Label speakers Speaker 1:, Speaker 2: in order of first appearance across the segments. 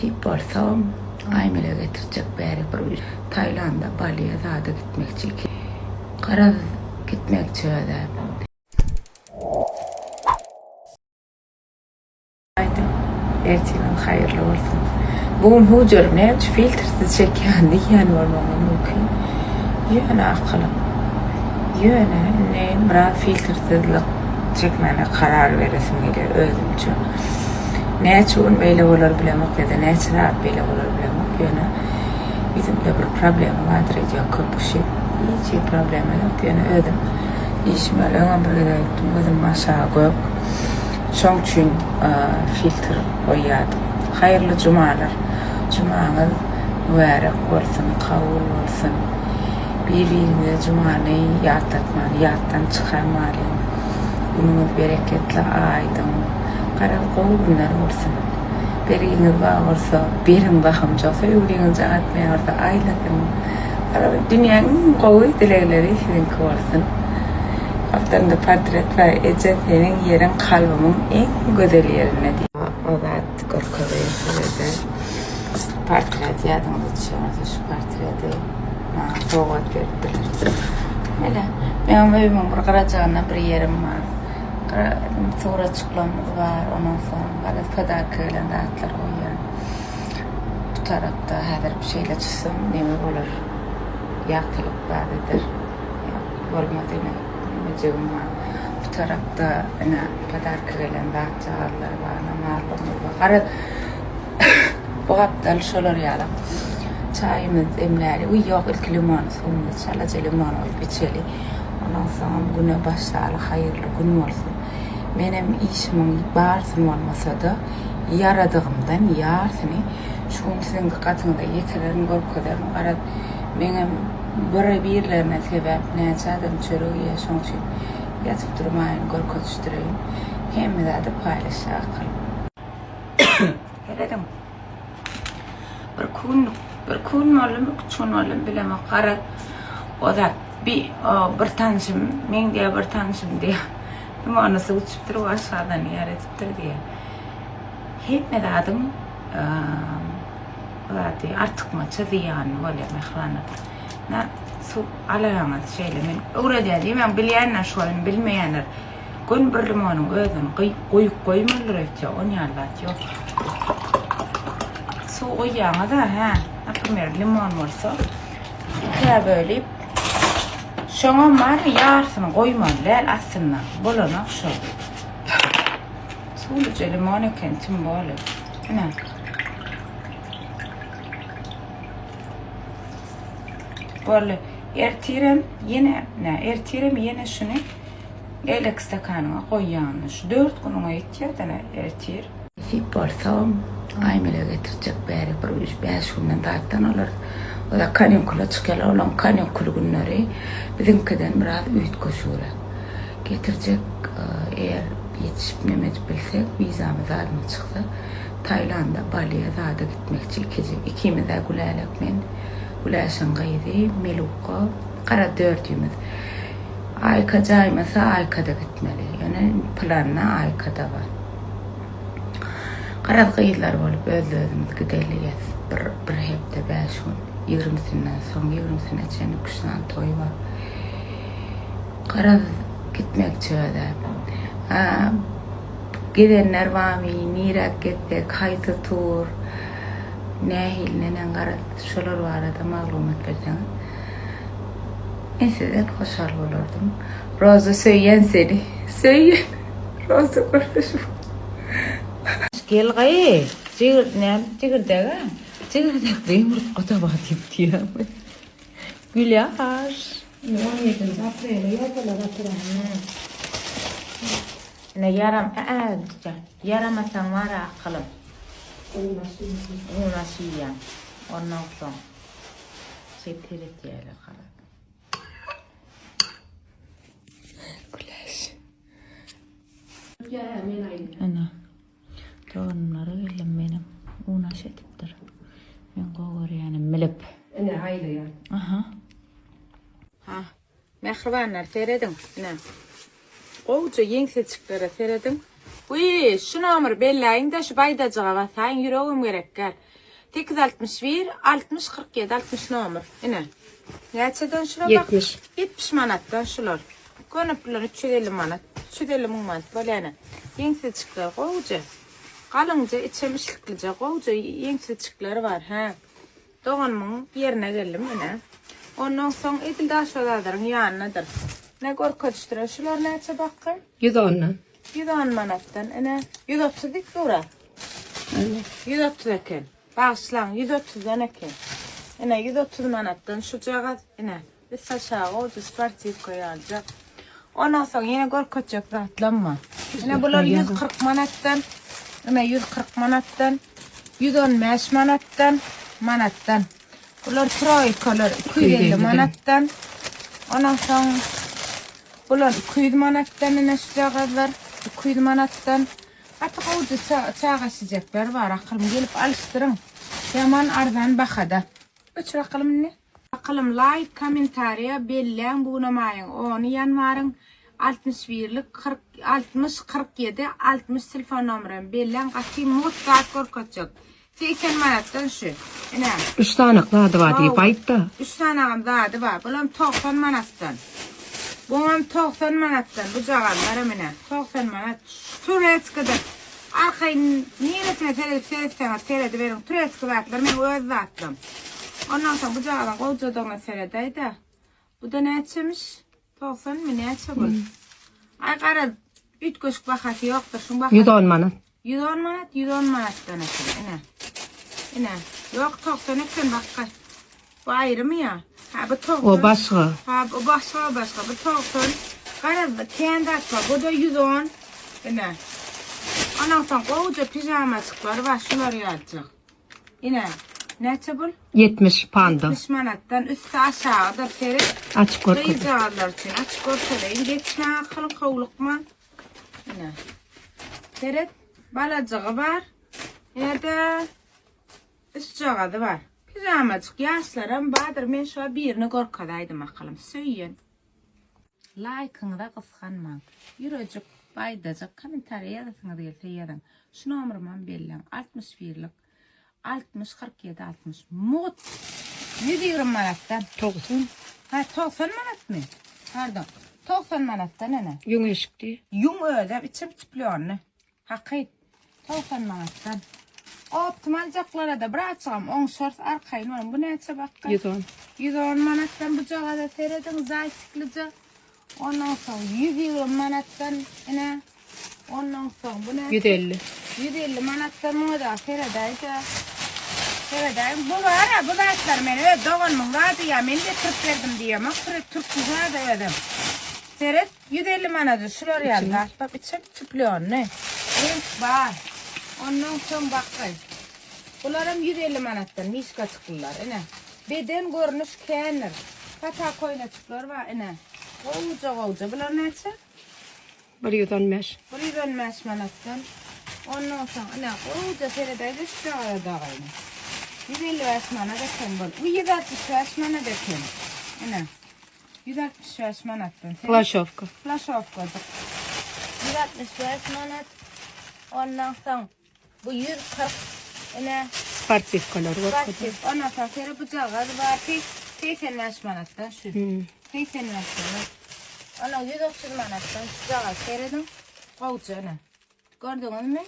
Speaker 1: Nesip bolsa Aýmele getirjek bäri bir Taýlanda Baliýa zada gitmekçi garaz gitmekçi özä. Aýdyň ertiriň haýyrly bolsun. Bu gün hujaryp näme üçin filtrsiz çekýän diýýän bolmagyňyz mümkin. Ýöne akylym. Ýöne indi biraz filtrsizlik çekmäne karar beresim gelýär özümçe. Näçe gün beýle bolar bilemok ýa-da näçe sagat beýle bolar bilemok ýöne ýüzümde bir problema bardyr öýdýär köp kişi. Hiç hili problema ýok ýöne özüm işim ýaly öňem bir gezek aýtdym gözüm aşagy gök. Şoň üçin filtr goýýardym. Haýyrly jumalar. Jumaňyz mübärek bolsun, kabul bolsun. Bir-birimize jumany ýatlatmany ýatdan çykarmalyň. Günüňiz bereketli, aýdyň, garaz gowy günler bolsun. Bergiňiz bar bolsa, beriň bahymja, söýgüliňiz jaň etmeýän bolsa aýlasyn. Garaz dünýäň iň gowy dilegleri siziňki bolsun. Gapdalynda portret bar, eje seniň ýeriň kalbymyň iň gözel ýerinde diýip. O zat görkezeýin size-de. Portret ýadyňyza düşen bolsa şu portreti maňa sowgat beripdiler. Ine, meň öýümiň bir gyrajygynda bir ýerim bar. Suratjyklarymyz bar, ondan soň garaz podarka gelen zatlar goýýan. Bu tarapda häzir şeýle tutsam neme bolar? Ýagtylyk bar eder. Ýok, bolmaz ine, nemejigim bar. Bu tarapda ine podarka gelen zatjagazlar bar, namazlygymyz bar. Garaz, bu gapdal şolar ýaly. Çaýymyzy demläli. Uý, ýok, ilki limon suwumyzy çalaja limon guýup içeli. Ondan soňam güne başlaly, haýyrly gün bolsun. Menem işimiň barysyny bolmasa-da, ýaradygymdan ýarsyny şu gün siziň dykgatyňyza ýetirerin, görkezerin. Garaz, meňem bir-birlerine sebäp näçe adam çörek iýýär, şoň üçin ýatyp durmaýyn, görkezişdireýin. Hemme zady paýlaşýar akyl. Serediň. Bir günlük, bir gün boldumy, üç gün boldumy bilemok. Garaz, o zat bi bir tanşym, meň diýýär bir tanşym diýýär. Limony suw içipdir, o aşgazanyny ýara edipdir diýýär. Hemme zadyň zady artykmaça zyýanly bolýar mähribanlar. Na suw alaýaňyz şeýle men öwredýän diýmäň bilýänler şu oýny bilmeýänler Gün bir limonyň özüni gyýyp guýup goýmalydyr öýtýä on ýaly zat ýok. Suw guýýaňyz-a hä, naprimer limon bolsa ikä bölüp şoňam bar ýarsyny goýmaly däl aslynda bolanok şol. Suwluja limon eken tim boli. Ine. Boldy. Ertirem ýene, nä, ertirem ýene şuny Beýleki stakanyňa goýýaňda şu dört günüňe ýetýär-dä ertir. Nesip bolsa Aýmele getirjek bäri bir üç bäş günden zatdan olar oza kanikula çykýarlar olaň kanikul günleri biziňkiden biraz üýtgeşigräk getirjek eger ýetişip neme edip bilsek wizamyz zadymyz çyksa Taýlanda Baliýa zada gitmekçi ikiji ikimizä Gülälek men Güläşiň gyzy Meluka gara dördümiz Aýka jaýmasa Aýkada gitmeli. Ýöne planda Aýkada bar. Garaz gyzlar bolup özli-özümiz gideliýes. Bir bir hepde bäş gün. Ýigrimisinden soň ýigrimisine çenli üç sany toý bar. Garaz gitmekçi özä. A gezenler barmy, niräk gezsek, haýsy tur, nähili neneň garaz şolar barada maglumat berseňiz. Men sizden hoşal bolardym. Roza söýýän seni. Söýýän. Roza görse şu. Gel gaýy. Jigir näme jigirdeg-ä? Jigirdekli ýumurtga tabak diýip diýýärmi? Gülýaş.
Speaker 2: On ýedinji aprele ýazdylar oturan.
Speaker 1: Ine ýaram ä ýaramasaň bar-a akylym. Unaş iýýäň. Ondan soň. Şeýdip seretýärler garaz. Güläş. Ana. Doganymlara geldim menem. Unaş edipdir. Men gowy görýänim bilip.
Speaker 2: Ine aýlaýan.
Speaker 1: Aha. Ha. Mähribanlar serediň. Ine. Gowuja ýeňsejiklere serediň. Wiý, şu nomery belläýiň-de, şu baýdajyga basaýyň, ýüregem gerekgäl. 861 60 47 60 nomer. Ine. Näçeden şular?
Speaker 2: 70.
Speaker 1: 70 manatdan şular. Köne pullar 350 manat. 350 müň manat bolýar. Ýeňsizjikler gowuja. Galyňja, içem işliklije gowuja ýeňsizjikler bar, hä. Doganymyň ýerine geldim ine. Ondan soň edil Daşozazaryň ýanynadyr. Ne görkezişdire şular näçe bakgy?
Speaker 2: 110-dan.
Speaker 1: 110 manatdan ine 130 dik dura. 130 eken. Bagyşlaň 130-dan eken. Ine 130 manatdan şujagaz ine. Üst aşagy gowja sportiwka ýalyjak. Ondan soň ýene görkezjek zatlam bar. Ine bular 140 manatdan, ine 140 manatdan, 115 manatdan, manatdan. Bular troýkalar 250 manatdan. Ondan soň bular 200 manatdan ine şujagazlar 200 manatdan. Gaty gowja çaga şijekler bar akylym gelip alyşdyryň. Ýaman arzan bahada. Öçür akylym indi. Akylym laýk kommentariýa belläň bu günem aýyň ony ýanwaryň 61 lik 40 60 47 60 telefon nomerem belläň gaty mugt zat görkezjek 80 manatdan şu ine.
Speaker 2: Üç sanak zady bar diýip aýtda.
Speaker 1: Üç sanagam zady bar bulam 90 manatdan buňam 90 manatdan bujagazlaram ine 90 manat turetskada Arkaýyn niresine seredip seretseňiz serediberiň turetski zatlar meň öz zatlam. Ondan soň bu jagazyň gowjadygyna seredäýdä. Bu-da näçemiş? 90 my näçe bu? Aý garaz üýtgeşik bahasy ýokdur şuň bahasy.
Speaker 2: 110 manat.
Speaker 1: 110 manat 110 manatdan eken ine. Ine. Ýok 90 eken bakga. Bu aýrymy ýa? Ha bu 90.
Speaker 2: O başga.
Speaker 1: Ha bu başga başga. Bu 90. Garaz kän zat bar. Bu da 110. Ine. Ondan soň gowuja pijamajyklar bar şular ýalyjak. Ine. Näçe bul?
Speaker 2: 70 panda.
Speaker 1: 70 manatdan üsti aşagydyr seret.
Speaker 2: Açyp görkezin.
Speaker 1: Gyzjagazlar üçin açyp görkezeýin. Geçme akyl howlukma. Ine. Seret. Balajygy bar. Ine-de Üstjagazy bar. Pijamajyk ýaşlaram bardyr men şo birini görkezaýdym akylym söýen. Laýkyňyza gysganmaň. Ýürejik, baýdajyk kommentariýa ýazasyňyz gelse ýazyň. Şu nomerymam belläň. 61 lik 60 47 60 mugt 120 manatdan.
Speaker 2: 90.
Speaker 1: Ha 90 manatmy? Pardon. 90 manatdan ene.
Speaker 2: Ýüň eşikdi.
Speaker 1: Ýüň özem içi çiplýonly. Hakyt. 90 manatdan. Optum aljaklara-da bir açygam oňşarys arkaýyn boluň. Bu näçe bakga?
Speaker 2: 110.
Speaker 1: 110 manatdan bu jagaza serediň zaýçiklije. Ondan soň 120 manatdan ine. Ondan soň bu näçe?
Speaker 2: 150.
Speaker 1: 150 manatdan muňa da seredäýde. Seredäýiň. Bu bar-a, bu zatlar men öz doganymyň zady ýa men getirip berdim diýemok. Türküň zady özem. Seret. 150 manady şular ýaly zat bak içi çiplýonny. Reňk bar. Ondan soň bakgaý. Bularam 150 manatdan mişkaçyklylar ine. Beden görnüş kändir. Pata koýnaçyklar bar ine. Gowuja gowuja. Bular näçe?
Speaker 2: 115.
Speaker 1: 115 manatdan. Ondan soň ine gowuja seredäýde şu jagada dagaýny. 155 manat eken bul. Bu 165 manat eken. Ine. 165 manatdan.
Speaker 2: Flaşowka.
Speaker 1: Flaşowkajyk. 165 manat. Ondan soň bu 140 ine
Speaker 2: Sportiwkalar görkezdi.
Speaker 1: Sportiv. Ondan soň sere bujagaz bar. 85 manatdan şu.
Speaker 2: Hmm.
Speaker 1: 85 manat. Ondan 130 manatdan şujagaz serediň. Gowja ine. Gördüňizmi?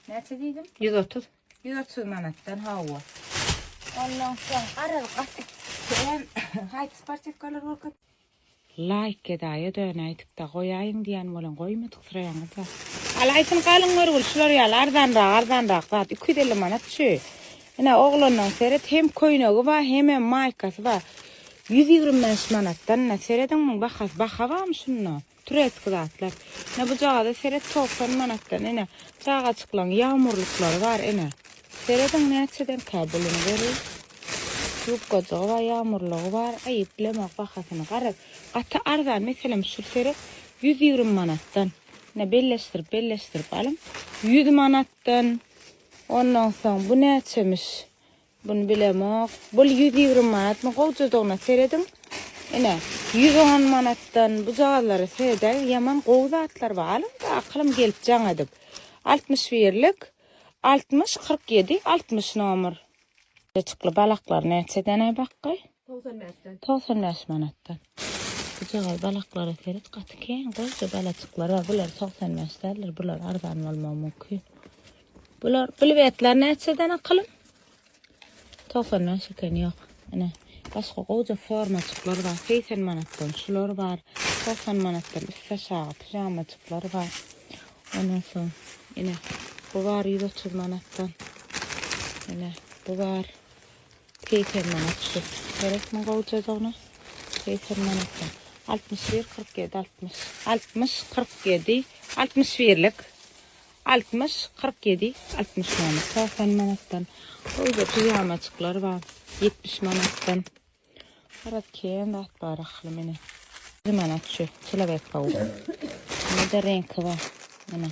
Speaker 1: Näçe diýdim?
Speaker 2: 130.
Speaker 1: 130 manatdan hawa. Ondan soň garaz gaty kän haýsy sportiwkalar görkez. Laýk gedaýa dönäýdikdä goýaýyň diýen bolan goýmadyk syraýaňyz bar. Alaýsyn galyň görgül şular ýaly arzanrak arzanrak zat 250 manat şu. Ine oglandan seret hem köýnegi bar hemem maýkasy bar. 125 manatdan ine serediň muň bahasy baha barmy şunda. Turetski zatlar. Ine bujagaza seret 90 manatdan ine. Çagajyklaň ýagmurlyklary bar ine. Serediň näçedenkä buluny görüň. Ýubkajygy bar, ýagmurlygy bar. Aý bilemok bahasyny. Garaz gaty arzan meselem şul seret 120 manatdan. Ine belleşdirip belleşdirip alyň. 100 manatdan. Ondan soň bu näçemiş? Buny bilemok. Bul 120 manatmy gowjadygyna serediň. Ine, 110 manatdan bu jagazlara seredäý, ýaman gowy zatlar bar. Alyň-da, akylym gelip jaň edip. 61-lik, 60, 47, 60 nomer. Çykly balaklar näçeden-aý bakgaý?
Speaker 2: 95-den.
Speaker 1: 95 manatdan. Bu jagaz balaklara seret, gaty kän gowja balajyklar bar. Bular 95 däldir, bular arzan bolmagy mümkin. Bular bilbetler näçeden akylym? 95 eken ýok. Ine, başga gowja formajyklar bar. 80 manatdan şular bar. 90 manatdan üst aşagy pijamajyklar bar. Ondan soň ine bu bar 130 manatdan. Ine bu bar 80 manat şu. Gerekmi gowjadygyna? 80 manatdan. 61 47 60. 60 47 61-lik. 60 47 60 manat. 90 manatdan. Gowja pijamajyklar bar. 70 manatdan. Garaz kän zat bar ahyry mene. 100 manat şu çelebek pawuk. Bunda reňki bar. Mene.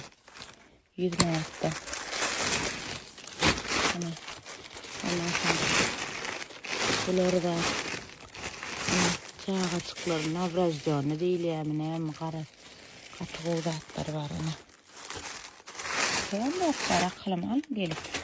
Speaker 1: 100 manatda. Mene. Ondan soň bular bar. Mene çagajyklaryň nowroždýony diýilýärmi näme garaz. Gaty gowy zatlar bar ene. Kän zat bar akylym alyp gelip.